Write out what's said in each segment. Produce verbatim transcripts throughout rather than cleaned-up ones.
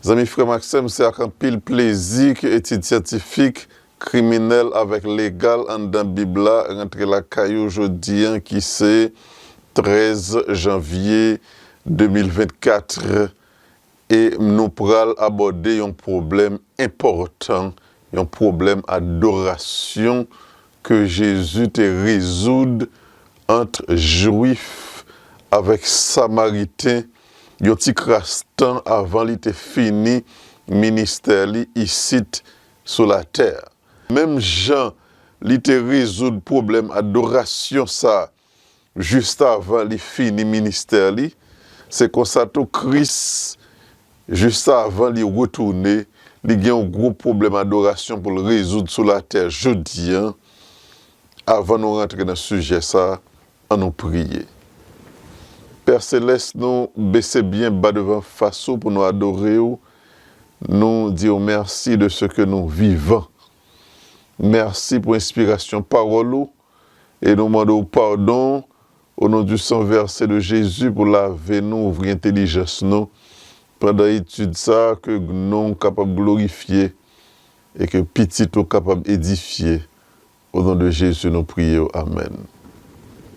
Zanmi, frè m ak sè m, se ak anpil plezi ke etid syantifik, kriminèl avèk legal anndan Bib la rantre lakay ou jodi a, ki se trèz janvye de mil vennkat, e nou pral abòde yon pwoblèm enpòtan, yon pwoblèm adorasyon ke Jezi te rezoud ant Jwif avèk Samariten yon ti kras tan avan li te fini ministè li isit sou latè. Menm jan li te rezoud pwoblèm adorasyon sa a jis avan li fini ministè li, se konsa tou Kris, jis avan li retounen, li gen yon gwo pwoblèm adorasyon pou l rezoud sou latè jodi a. Avan nou rantre nan sijè sa a, ann nou priye. Pè Selès, nou bese byen ba devan fas ou pou nou adore w. Nou di w mèsi de se ke nou vivan. Mèsi pou enspirasyon pawòl ou. E nou mande w padon, o non di san vèse de Jezi, pou lave nou, ouvri entèlijans nou, pandan etid sa a, ke non w kapab glorifye e ke Pitit ou kapab edifye. O non de Jezi, nou priye w. Amèn.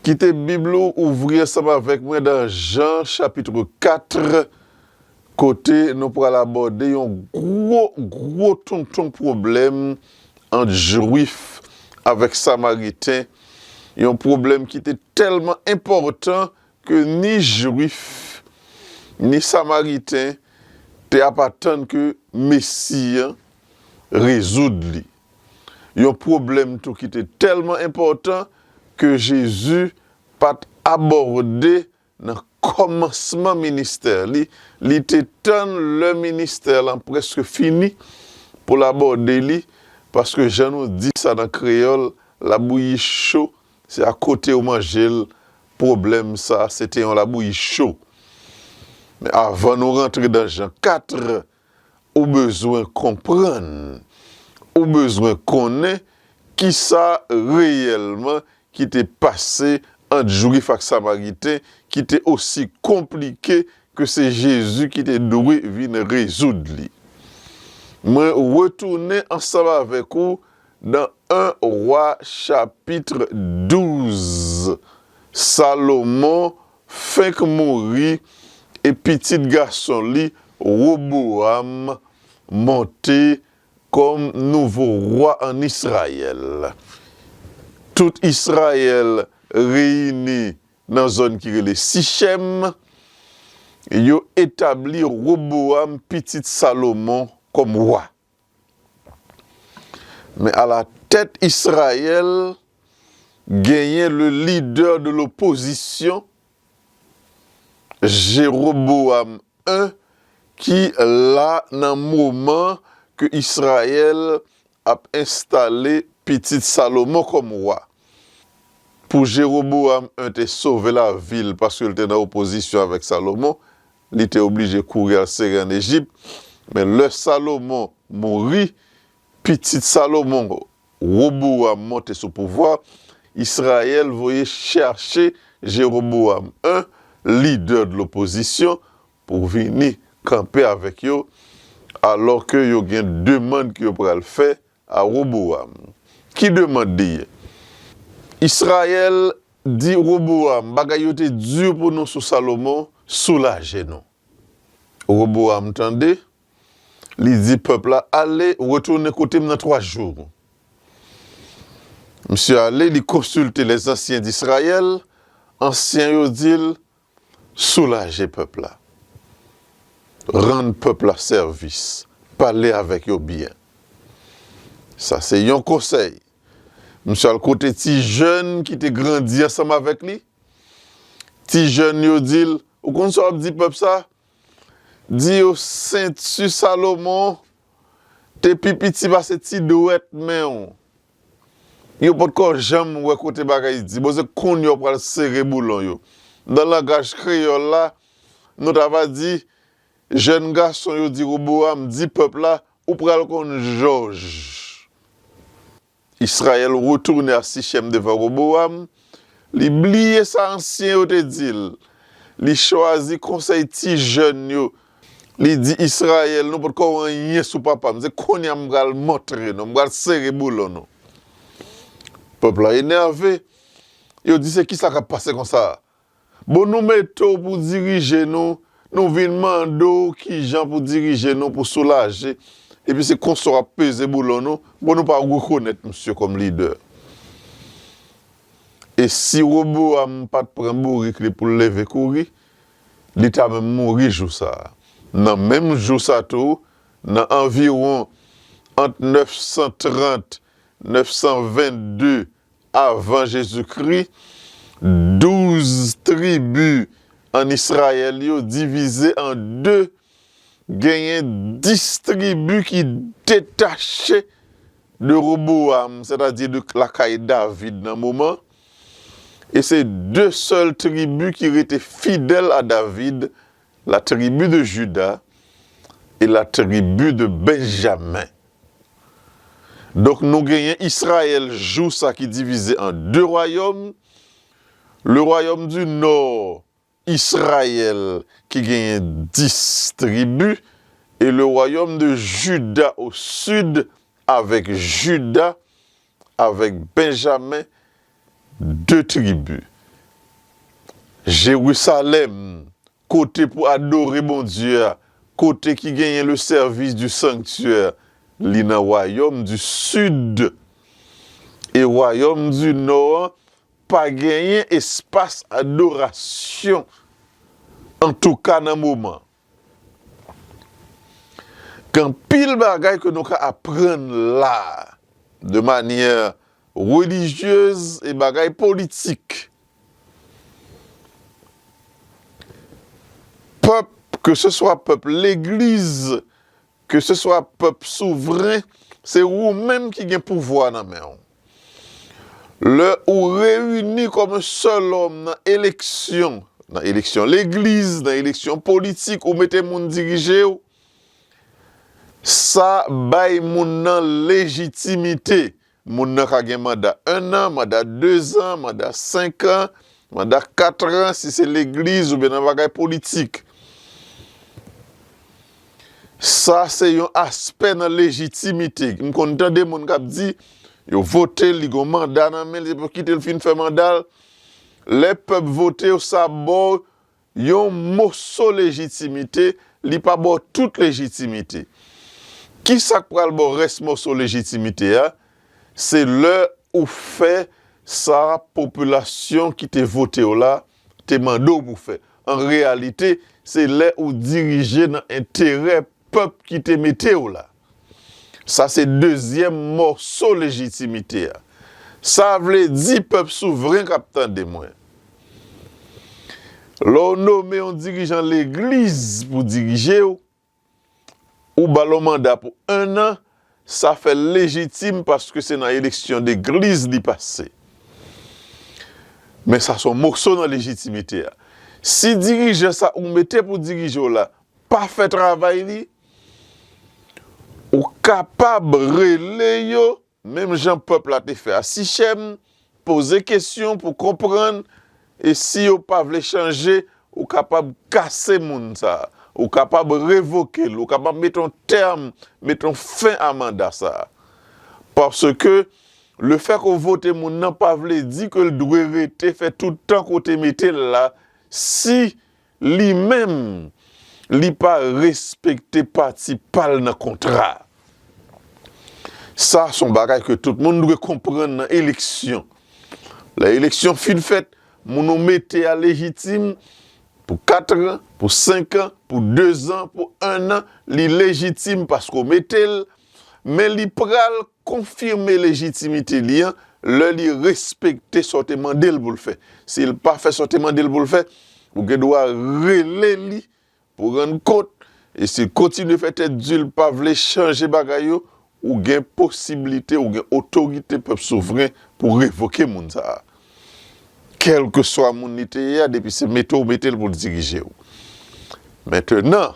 Kite Bib ou ouvri ansanm avèk mwen nan Jan, chapit kat, kote nou pral abòde yon gwo, gwo tonton pwoblèm ant Jwif avèk Samariten, yon pwoblèm ki te tèlman enpòtan ke ni Jwif, ni Samariten te ap atann ke Mesi a rezoud li. Yon pwoblèm tou ki te tèlman enpòtan ke Jezi pa t abòde nan kòmansman ministè li, li te tann lè ministè lan prèske fini pou l abòde li, paske jan nou di sa nan kreyòl, labouyi cho, se akote yo manje l, pwoblèm sa, se te yon labouyi cho. Men avan nou rantre nan Jan kat, ou bezwen konprann, ou bezwen konnen kisa reyèlman ki te pase ant Jwif ak Samariten ki te osi konplike ke se Jezi ki te dwe vin rezoud li. Mwen retounen ansanm avèk ou nan en Wa chapit douz. Salomon fenk mouri e pitit gason li Wobowam monte kòm nouvo wa ann Izrayèl. Tout Izrayèl reyini nan zòn ki rele Sichèm, yo etabli Wobowam, pitit Salomon, kòm wa. Men alatèt Izrayèl, genyen le leader de l'opposition, Jewobowam en, ki la nan moman ke Izrayèl ap enstale pitit Salomon kòm wa. Pou Jewobowam en te sove lavi l paske l te nan opozisyon avèk Salomon, li te oblije kouri al sere ann Ejip. Men lè Salomon mouri, pitit Salomon, Wobowam, monte sou pouvwa, Izrayèl voye chache Jewobowam en, lidè de lopozisyon, pou vini kanpe avèk yo, alò ke yo gen demann ke yo pral fè a Wobowam. Ki demann li ye? Izrayèl di Wobowam, bagay yo te di pou nou sou Salomon, soulaje nou. Wobowam tande, li di pèp la, ale, retounen kote m nan twa jou. Misye ale, li konsilte les anciens d'Israël, ansyen yo di l, soulaje pèp la. Rann pèp la sèvis. Pale avèk yo byen. Sa se yon konsèy. Misye al kote ti jèn ki te grandi ansanm avèk li. Ti jèn yo di l, ou konn sa w ap di pèp sa? Di yo senti Salomon te pi piti pase ti dwèt men w. Yo potko janm wè kote bagay di. Bon, se kounye a w pral sere boulon yo. Nan langaj kreyòl la, nou ta va di, jèn gason yo di Wobowam, di pèp la, ou pral konn jòj. Izrayèl retounen a Sichèm devan Wobowam. Li bliye sa ansyen yo te di l. Li chwazi konsèy ti jèn yo. Li di, Izrayèl, nou potko wè anyen sou papa m. Se kounye a m pral montre nou, m pral sere boulon nou. Pèp la enève. Yo di, se kisa k ap pase konsa a? Bon, nou mete w pou dirije nou, nou vin mande w kijan pou dirije nou, pou soulaje, epi se konsa w ap peze boulon nou. Bon, nou pa rekonèt misye kòm lidè. E si Wobowam pa t pran bourik li pou l leve kouri, li ta menm mouri jou sa a. Nan menm jou sa tou, nan anviwon ant nèf san trant, nèf san vennde avan Jezikri, douz tribi ann Izrayèl yo divize an de, genyen dis tribi ki detache de Wobowam, sètadi de lakay David nan moman, e se de sèl tribi ki rete fidèl a David, la tribu de Juda e la tribu de Benjamin. Donk, nou genyen Izrayèl jou sa ki divize an de wayòm. Le wayòm di nò, Izrayèl, ki genyen dis tribi, e le wayòm de Juda o sid, avèk Juda, avèk Benjamen, de tribi. Jerusalèm, kote pou adore Bondye a, kote ki genyen le service du sanctuaire, li nan wayòm du sid. E wayòm du nò an pa genyen espas adorasyon, antouka nan moman. Gen anpil bagay ke nou ka aprann la, de manyè relijyez e bagay politik. Pèp, ke se swa pèp legliz, ke se swa pèp souvren, se ou menm ki gen pouvwa nan men w. Lè ou reyini kòm yon sèl òm nan eleksyon, nan eleksyon legliz, nan eleksyon politik, ou mete moun dirije w, sa bay moun nan lejitimite. Moun nan ka gen manda en an, manda de zan, manda senk an, manda kat an, si se legliz oubyen nan bagay politik. Sa se yon aspè nan lejitimite. M konn tande moun k ap di, yo vote l, li gen manda nan men l, se pou kite l fin fè manda l. Lè pèp vote w, sa ba w yon moso lejitimite, li pa ba w tout lejitimite. Kisa k pral ba w rès moso lejitimite a? Se lè ou fè sa popilasyon ki te vote w la te mande w pou fè. An reyalite, se lè ou dirije nan enterè pèp ki te mete w la. Sa se dezyèm mòso lejitimite a. Sa vle di, pèp souvren k ap tande mwen, lè w nome yon dirijan legliz pou dirije w, ou ba l yon manda pou en an, sa fè l lejitim paske se nan eleksyon legliz li pase. Men sa se yon moso nan lejitimite a. Si dirijan sa ou mete pou dirije w la pa fè travay li, ou kapab rele yo, menm jan pèp la te fè a Sichèm, poze kesyon pou konprann, e si yo pa vle chanje, ou kapab kase moun sa a, ou kapab revoke l, ou kapab mete yon tèm, mete yon fen a manda sa a. Paske lefèt ke w vote moun nan pa vle di ke l dwe rete fè tout tan ke w te mete l la, si li menm, li pa respekte pati pa l nan kontra a. Sa se yon bagay ke tout moun dwe konprann nan eleksyon. Lè eleksyon fin fèt, moun ou mete a lejitim pou kat an, pou senk an, pou de zan, pou en an, li lejitim paske w mete l, men li pral konfime lejitimite li an lè li respekte sa w te mande l pou l fè. Si l pa fè sa w te mande l pou l fè, ou gen dwa rele li pou rann kont, e si l kontinye fè tèt di, l pa vle chanje bagay yo, ou gen posiblite, ou gen otorite pèp souvren pou revoke moun sa a. Kèlkeswa moun li te ye a, depi se mete w mete l pou l dirije w. Mentenan,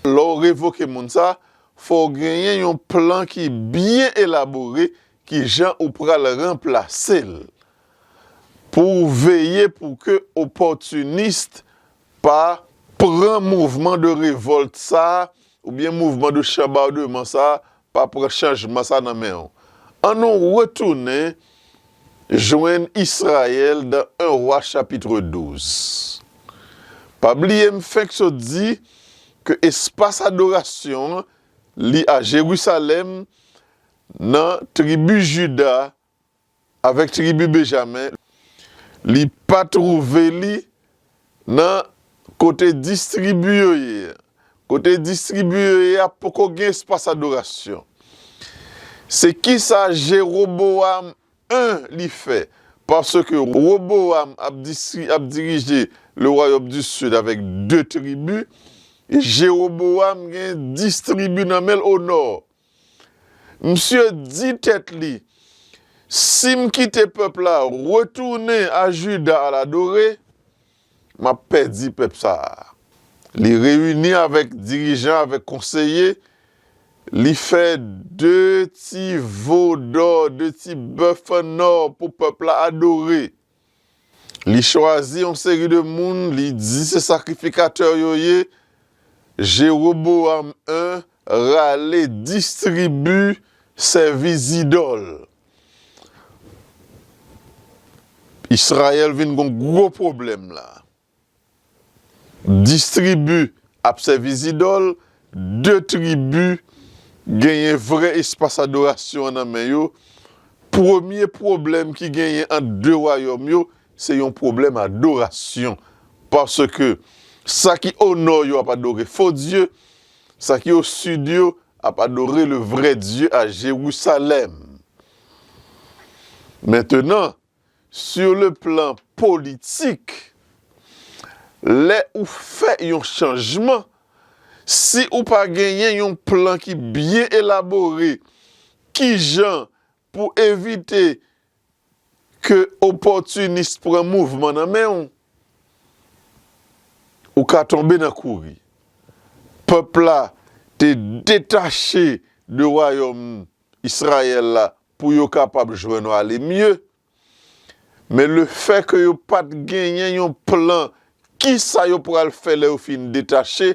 lè w revoke moun sa a, fò w genyen yon plan ki byen elabore, ki jan ou pral ranplase l, pou w veye pou ke opòtinis pa pran mouvman de revòlt sa a, oubyen mouvman de chanbadman sa a, pa pran chanjman sa a nan men w. Ann nou retounen jwenn Izrayèl dans un Roi chapitre douze. Pa bliye m fenk sot di ke espas adorasyon an, li a Jerusalèm, nan tribi Jida avèk tribi Benjamen. Li pa twouve li nan kote dis tribi yo ye. Kote dis tribi yo ye a poko gen espas adorasyon. Se kisa Jeroboam en li fè? Paske Roboam ap distri-, ap dirije le wayòm di sid avèk de tribi, e Jeroboam gen dis tribi nan men l o nò. Misye di tèt li, "Si m kite pèp la retounen a Jida al adore, m ap pèdi pèp sa a." Li reyini avèk dirijan, avèk konseye, li fè de ti vo dò, de ti bèf an nò pou pèp la adore. Li chwazi yon seri de moun, li di se sakrifikatè yo ye. Jeroboam en rale dis tribi sèvi zidòl. Izrayèl vin gon gwo pwoblèm la. Dis tribi ap sèvi zidòl, de tribi genyen vrè espas adorasyon an nan men yo. Premye pwoblèm ki genyen ant de wayòm yo, se yon pwoblèm adorasyon. Paske sa ki o nò yo ap adore fo dye, sa ki o sid yo ap adore le vrè Dye a Jerusalèm. Mentenan, sur le plan politik, lè ou fè yon chanjman, si ou pa genyen yon plan ki byen elabore, kijan pou evite ke opòtinis pran mouvman nan men w, ou ka tonbe nan kouri. Pèp la te detache de wayòm Izrayèl la pou yo kapab jwenn w ale mye. Men lefètke yo pa t genyen yon plan, kisa yo pral fè lè yo fin detache,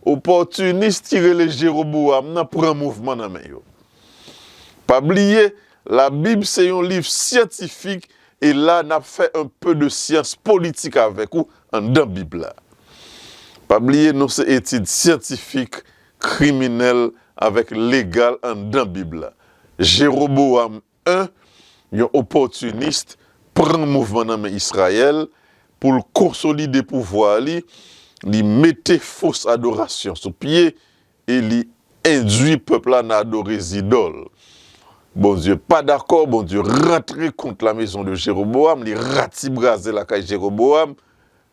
opòtinis ki rele Jeroboam nan pran mouvman nan men yo. Pa bliye, Labib se yon liv syantifik, e la n ap fè un peu de science politique avèk ou anndan Bib la. Pa bliye, nou se etid syantifik, kriminèl avèk legal anndan Bib la. Jeroboam en, yon opòtinis, pran mouvman nan men Izrayèl pou l konsolide pouvwa li, li mete fos adorasyon sou pye e li endwi pèp la nan adore zidòl. Bondye pa dakò, Bondye rantre kont la maison de Jéroboam, li ratibraze lakay Jeroboam,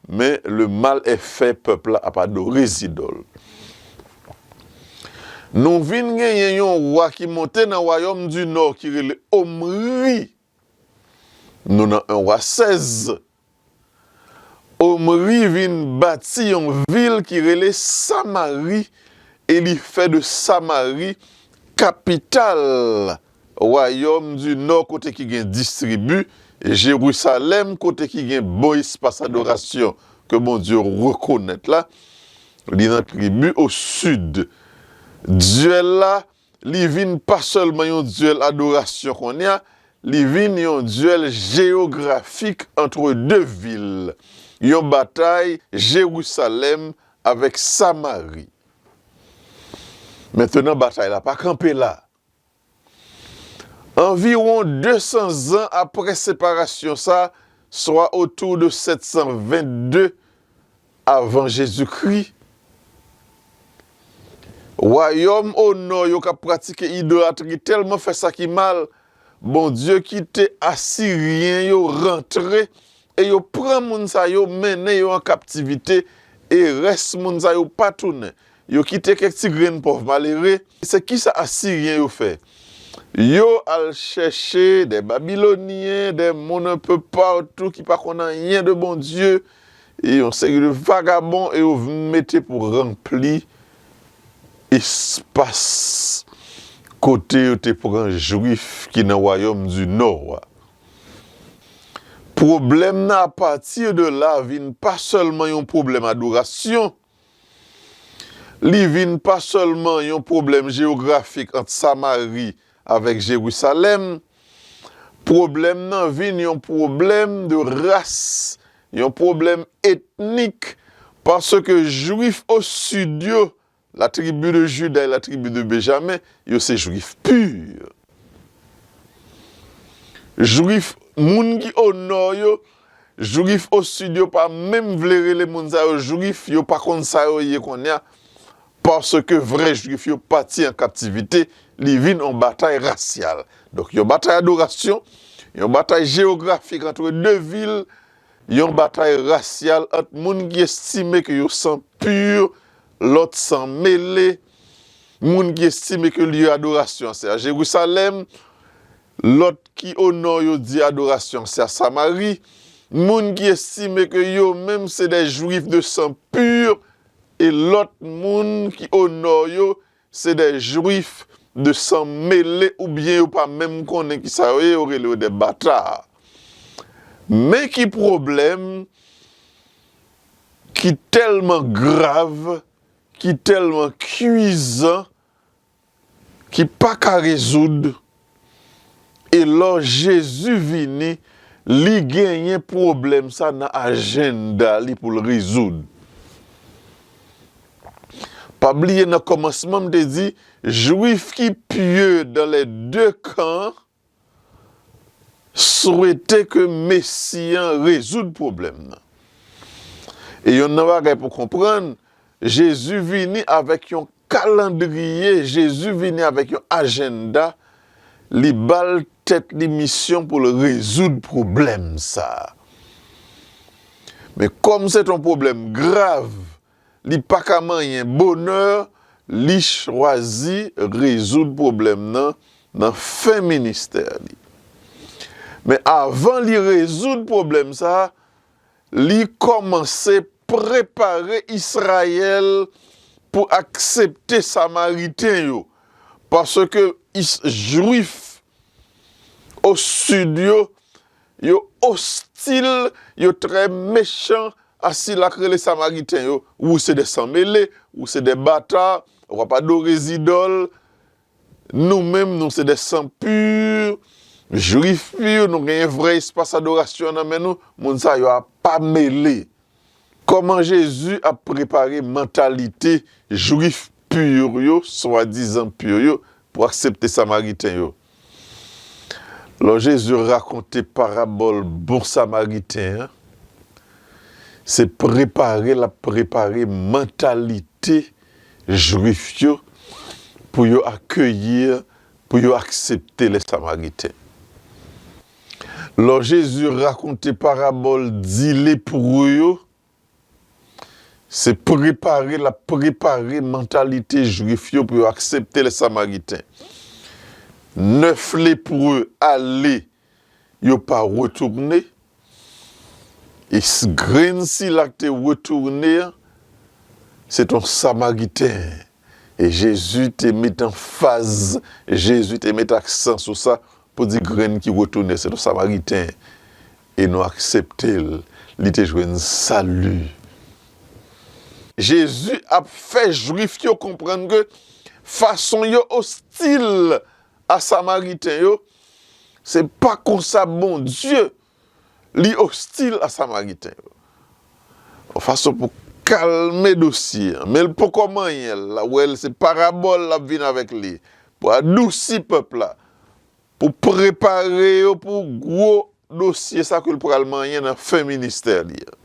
men le mal est fait, pèp la ap adore zidòl. Nou vin genyen yon wa ki monte nan wayòm di nò ki rele Omri. Nou nan en wa sèz. Omri vin bati yon vil ki rele Samari e li fè de Samari kapital wayòm di nò kote ki gen dis tribi, Jerusalèm kote ki gen bon espas adorasyon ke Bondye rekonèt la, li nan tribi o sid. Dyèl la, li vin pa sèlman yon dyèl adorasyon kounye a, li vin yon dyèl jeyografik entre de vil, yon batay Jerusalèm avèk Samari. Mentenan, batay la pa kanpe la. Anviwon de san zan apre separasyon sa, swa otou de sèt san vennde avan Jezikri, wayòm o nò yo k ap pratike idolatri tèlman fè sa ki mal, Bondye kite Asiryen yo rantre e yo pran moun sa yo, mennen yo an kaptivite, e rès moun sa yo pa tounen. Yo kite kèk ti grenn pòv malere. Se kisa Asiryen yo fè? Yo al chèche des Babyloniens, des moun un peu partout ki pa konn anyen de Bondye, e yon seri de vagabon, e yo mete pou ranpli espas kote yo te pran Jwif ki nan wayòm di nò a. Pwoblèm nan, apati de la, vin pa sèlman yon pwoblèm adorasyon, Li vin pa sèlman yon pwoblèm jewografik ant Samari avèk Jewisalèm, pwoblèm nan vin yon pwoblèm de ras, yon pwoblèm etnik, paske Jwif o sid yo, la tribu de Juda e la tribu de Benjamin, yo se Jwif pur. Jwif, moun ki o nò yo, Jwif o sid yo pa menm vle rele moun sa yo Jwif, yo pa konn sa yo ye kounye a, paske vrè Jwif yo pati an kaptivite, li vin yon batay rasyal. Donk, yon batay adorasyon, yon batay jewografik ant de vil, yon batay rasyal ant moun ki estime ke yo san pur, lòt san mele, moun ki estime ke lye adorasyon an se a Jerusalem, lòt ki o nò yo di adorasyon an se a Samari, moun ki estime ke yo menm se de Jwif de san pur, e lòt moun ki o nò yo se de Jwif de san mele oubyen yo pa menm konnen kisa yo ye, yo rele yo de bata. Men ki pwoblèm ki tèlman grav, ki tèlman kuizan, ki pa ka rezoud, e lò Jezi vini, li genyen pwoblèm sa nan ajanda li pou l rezoud. Pa bliye nan kòmansman m te di, Jwif ki pye dans les deux camps swete ke Mesi an rezoud pwoblèm nan. E yonn nan bagay pou konprann, Jezi vini avèk yon kalandriye, Jezi vini avèk yon ajanda, li ba l tèt li misyon pou l rezoud pwoblèm sa a. Men kòm se t on pwoblèm grav, li pa ka manyen bonè, li chwazi rezoud pwoblèm nan nan fen ministè li. Men avan li rezoud pwoblèm sa a, li kòmanse prepare Izrayèl pou aksepte Samariten yo, paske Jwif o sid yo, yo ostil, yo trè mechan a sila k rele Samariten yo. Ou se de sanmele, ou se de bata, w ap adore zidòl. Nou menm, nou se de san pur, Jwif pur, nou genyen vrè espas adorasyon nan men nou. Moun sa yo a pa mele. Kòman Jezi ap prepare mantalite Jwif pur yo, swadizan pur yo, pou aksepte Samariten yo? Lò Jezi rakonte parabòl bon Samariten an, se prepare l ap prepare mantalite Jwif yo pou yo akeyi, pou yo aksepte lè Samariten. Lò Jezi rakonte parabòl di lepre yo, se prepare l ap prepare mantalite Jwif yo pou yo aksepte lè Samariten. Nèf lepre ale, yo pa retounen. E grenn sila k te retounen an, se t on Samariten. E Jezi te met anfaz, Jezi te met aksan sou sa pou di grenn ki retounen se t on Samariten. E nou aksepte l, li te jwenn sali. Jezi ap fè Jwif yo konprann ke fason yo ostil a Samariten yo, se pa konsa Bondye li ostil a Samariten yo. Yon fason pou kalme dosye an. Men l poko manyen l, l ap wè l se parabòl l ap vin avèk li pou adousi pèp la, pou prepare yo pou gwo dosye sa ke l pral manyen nan fen ministè li an.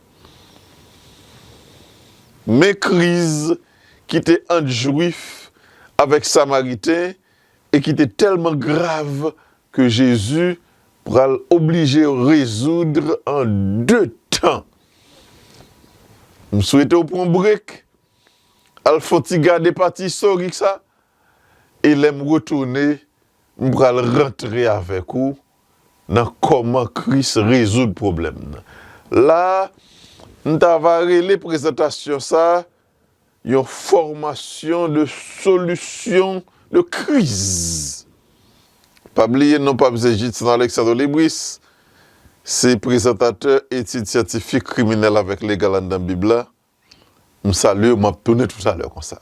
Men kriz ki te ant Jwif avèk Samariten e ki te tèlman grav ke Jezi pral oblije rezoud an de tan. M swete w pran break, al fè yon ti gade pati istorik sa, e lè m retounen, m pral rantre avèk ou nan kòman Kris rezoud pwoblèm nan. La, m ta va rele prezantasyon sa yon fòmasyon de solisyon de kriz. Pa bliye non pa m se Judson Alexandre Libris, se prezantatè etid syantifik kriminèl avèk legal anndan Bib la. M salye w, m ap tounen toutalè konsa.